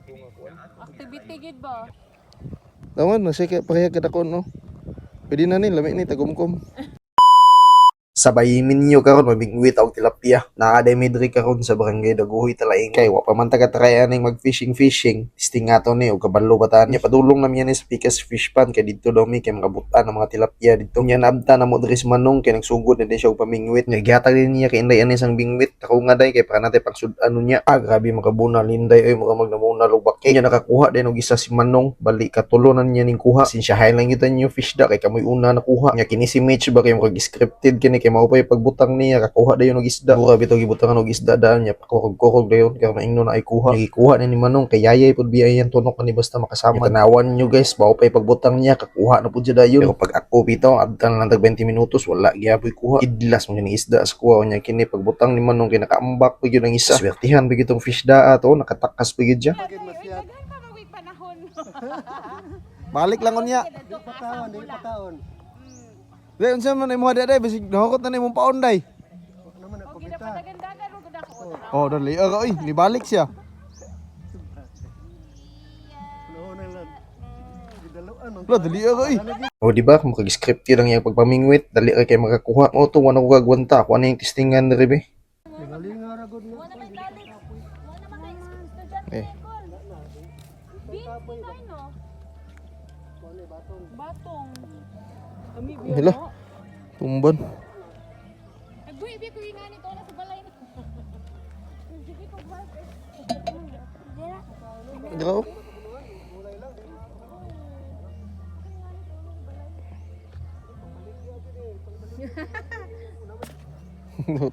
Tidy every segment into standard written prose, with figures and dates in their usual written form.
Gwapo nga kuan. Activity gid ba? Tama na siya pareha kada kon no. Pwede na ni lami ni tagumkom. Sabay minyo karon mamingwit og tilapia. Naa day mi diri karon sa Barangay Dagohoy, Talaing. Kay wa pa man ta katry aning mag fishing fishing. Testing nga to ni og kabalo ba ta niya. Padulong na mi ani sa Pikas Fish Pond kay didto daw mi kay makabutan ang mga tilapia didto. Nya naabta na mo diri si Manong kay nagsugod na din siya og pamingwit. Nya gihatag din niya kay Inday ani sang bingwit. Ako nga day kay para natay pangsud-an niya. Ah, grabe makabuna Linday oy, mura magnamuna og baki. Nya nakakuha din og isa si Manong, bali katulo na niya ning kuha. Sinsyahay lang gyud niyo fish da kay kamoy una nakuha. Nya kini si Mitch ba kay murag scripted kini kay mao pa yung pagbutang niya kakuha dayon og isda. Mura bitaw gibutangan og isda daan niya pakurog-kurog dayon kay maingno na ay kuha. Nya gikuha na ni Manong kay yayay pud biya yan tunok ani basta makasama. Nya tanawan niyo guys, mao pa yung pagbutang niya kakuha na pud siya dayon. Pero pag ako bitaw abtan lang tag 20 minutos wala gyapoy kuha. Idlas mo ni isda sa kuha niya kini pagbutang ni Manong kay nakaambak pa gyud ang isa. Swertihan pa gyud tong fish daa to, nakatakas pa gyud siya. Daghan pa mag panahon. Balik lang unya. Pataon, dili pataon. Dai unsa man imo day bisig nahukot na nimong paon day. Ano man O ako gid kita. padagandagan mo gud ako. Oh, dali ka oy, nibalik siya. Noon na lang. Gidaluan man. Lo dali ka oy. O di ba kung scripted ang iyang pagpamingwit, dali ra kay makakuha. Mo to wala ko kagwanta, ako ano yung testingan diri be. Galinga ra gud na. Wala may college. Wala man kay estudyante Eh. Nicole. Bin tayo no. Batong. Kami Hala. Tumban. Nagbuhi bi ko nga nito na sa balay na. Sige ko ba? Dira.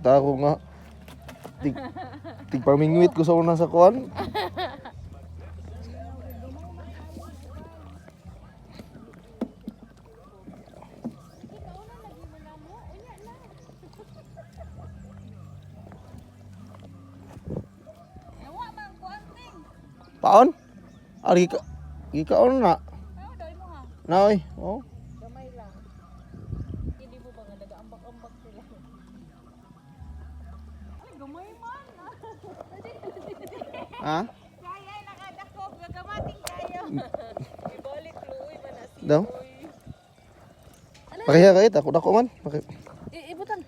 Taro nga. Tig tigpamingwit ko sa una sa kuan. Nawa man kuanting. Paon? Ah, gika gikaon na. Aw dai mo ha. Na oy. Oh. Gamay lang. Hindi mo ba nga nagaambak-ambak sila? Ay, gamay man. Ha? Kaya nakadakop, gagamating kayo. Ibalik luoy man na si. Daw. Pareha kay tako dako man. Paki Ibutang.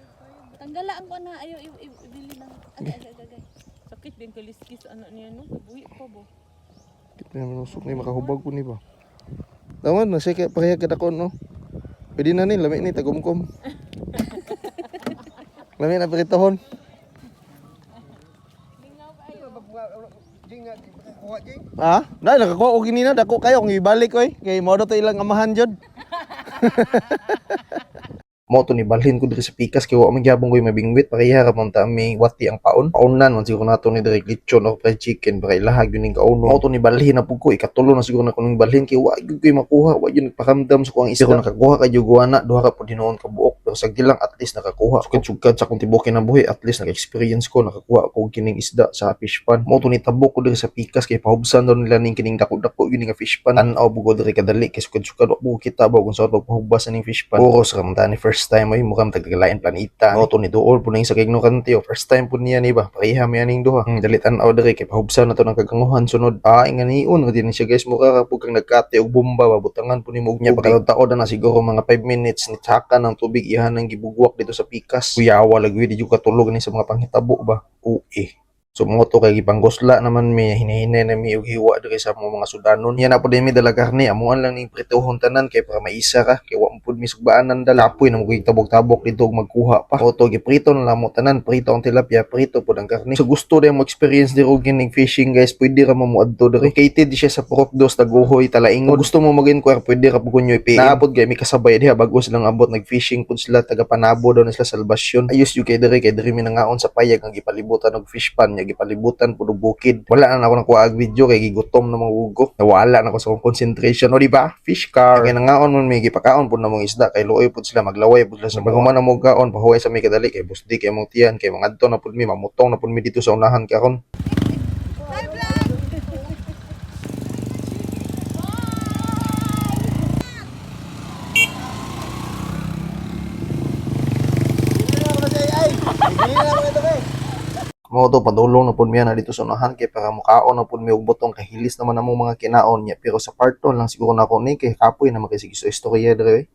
Tanggala ang kuan na ayo ibili lang. Agay agay agay. Sakit din kaliskis anak niya no, buhi pa bo. Kit na manusok ni makahubag ko ni ba. Tama na siya kay pareha kada kon no. Pwede na ni lami ni tagumkom. Lami na pritohon. Jing nga kuha jing. Ha? Na nakakuha og ginina dako kayo kung ibalik oy kay mo to ilang amahan jud. Mo to ni balhin ko diri sa pikas kay wa man gyapon koy mabingwit, pareha ra man ta mi wati ang paon. Paunan man siguro nato ni diri lechon or fried chicken para ilahag yun ning kauno. Mo to ni balhin na pud ko, ikatulo na siguro na ko ning balhin kay wa gyud koy makuha, wa gyud nagparamdam sa kuang isda. Pero nakakuha kay juguana, duha ka pud hinuon ka buok pero sagdi lang at least nakakuha. Sukad-sukad sa akong tibuok kinabuhi, at least naka-experience ko nakakuha ko og kining isda sa fish pan. Mo to ni tabok ko diri sa pikas kay pahubsan daw nila ning kining dako-dako yun nga fish pan. Tan-aw bugo diri kadali kay sukad-sukad wa bugo kita ba kung sa pagpahubas aning fish pan. Oros ra man ta ni first time ay mukhang taglain planeta. Mo to ni duol po na sa ignorante oh. First time po niya ni ba. Pareha mi aning duha. Dali tan-aw diri kay pahubsan na to ng kaganguhan sunod. Ah, inganion ra din siya guys, mukha ra pud kang nagkate og bomba ba butangan po nimo og nya pagkataon na siguro mga 5 minutes ni tsaka ng tubig ihan ang gibugwak dito sa pikas. Kuyawa lagi di jud katulog ni sa mga panghitabo ba. Uy. So mo to kay gipanggusla naman mi hinahinay na mi og hiwa diri sa mga sudanon. Yan na pud mi dala karne, amuan lang ning prituhon tanan kay para maisa ra kay wa man pud mi sugbaanan dala. Kapoy na mo kay tabok-tabok dito og magkuha pa. Mo to giprito na lang mo tanan, prito ang tilapia, prito pud ang karne. So gusto rin mo experience diri og kining fishing guys, pwede ra mo moadto diri. Located siya sa Purok Dos, Taguhoy, Talaingod. Kung gusto mo mag-inquire, pwede ra pud kunyo i-PM. Naabot gay mi kasabay diha bag-o silang abot nag-fishing pud sila taga Panabo daw na sila Salvacion. Ayos yung kay diri mi nangaon sa payag ang gipalibutan og fish pan nya gipalibutan pud og bukid. Wala na ako nakuha og video kay gigutom na mga ugo. Nawala na ako sa akong concentration. O di ba? Fish car. Kay nangaon man mi gipakaon pud na mong isda kay luoy pud sila maglaway pud sila sa mga na mo kaon pahuway sa mi kadali kay busdi kay mong tiyan kay mangadto na pud mi mamutong na pud mi dito sa unahan karon. Mo Mao to, padulong na pud mi ana dito sa unahan kay para mukaon na pud mi og butong kay hilis naman among mga kinaon niya. Pero sa part 2 lang siguro nako ni kay kapoy na makisig istorya diri.